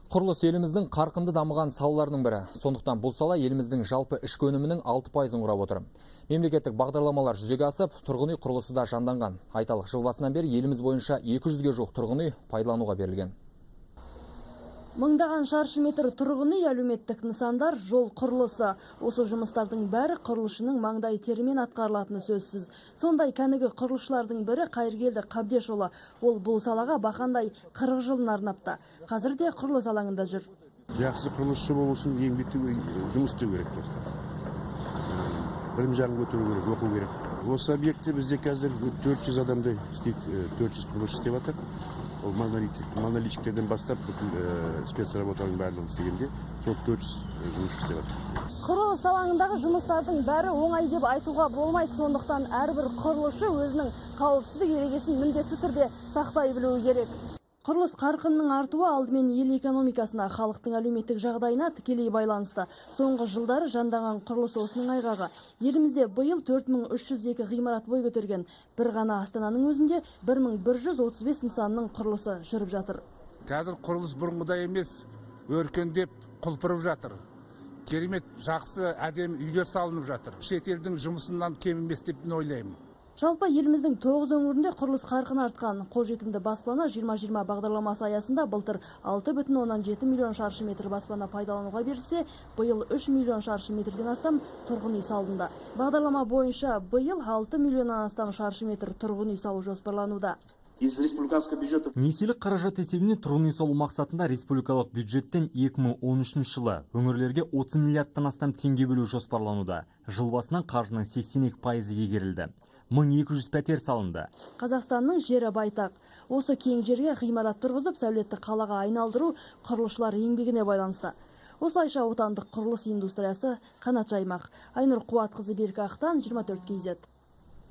Құрылыс еліміздің қарқынды дамыған салаларының бірі. Сондықтан бұл сала еліміздің жалпы ішкі өнімінің 6%-ын құрап отыр. Мемлекеттік бағдарламалар жүзеге асып, тұрғын үй құрылысы да жанданған. Айталық, жыл басынан бері еліміз бойынша 200-ге жуық тұрғын үй пайдалануға берілген. Мыңдаған шаршы метр тұрғын үй, әлеуметтік нысандар, жол құрылысы. Осы жұмыстардың бәрі құрылысшының маңдай терімен атқарылатыны сөзсіз. Сондай кәнігі құрылысшылардың бірі Қайыргелді Қабдешұлы. Ол бұл салаға бақандай 40 жылын арнапты. Қазір де құрылыс алаңында жүр. Жақсы құрылысшы болу үшін еңбекті жұмыс істеу керек, достар. Білім жағын көтеру керек, оқу керек. Осы объектте бізде қазір 400 адамдай істейді, 400 құрылысшы істеп жатыр. Ол монолитчиктерден бастап бүкіл спецработаның барлығын істегенде сол 400 жұмысшы істеп жатыр. Құрылыс алаңындағы жұмыстардың бәрі оңай деп айтуға болмайды. Сондықтан әрбір құрылысшы өзінің қауіпсіздік ережесін міндетті түрде сақтай білуі керек. Құрылыс қарқынының артуы алдымен ел экономикасына, халықтың әлеуметтік жағдайына тікелей байланысты. Соңғы жылдары жанданған құрылыс осының айғағы. Елімізде биыл 4302 ғимарат бой көтерген. Бір ғана Астананың өзінде 1135 нысанның құрылысы жүріп жатыр. Қазір құрылыс бұрынғыдай емес, өркендеп құлпырып жатыр. Керемет, жақсы, әдемі үйлер салынып жатыр. Шетелдің жұмысынан кем емес деп мен ойлаймын. Жалпы еліміздің 9 өңірінде құрылыс қарқыны артқан. Қолжетімді баспана 2020 бағдарламасы аясында былтыр 6,7 миллион шаршы метр баспана пайдалануға берілсе, биыл 3 миллион шаршы метрден астам тұрғын үй салынды. Бағдарлама бойынша биыл 6 миллионнан астам шаршы метр тұрғын үй салу жоспарлануда. Из республиканского бюджета. Несиелік қаражат есебінен тұрғын үй салу мақсатында республикалық бюджеттен 2013 жылы өңірлерге 30 миллиардтан астам теңге бөлу жоспарлануда. Жыл басынан қаржының 82%-ы игерілді. 1200 пәтер салынды. Қазақстанның жері байтақ. Осы кең жерге ғимарат тұрғызып, сәулетті қалаға айналдыру құрылысшылар еңбегіне байланысты. Осылайша отандық құрылыс индустриясы қанат жаймақ. Айнұр Қуатқызы, Берік Ақтан, 24 KZ.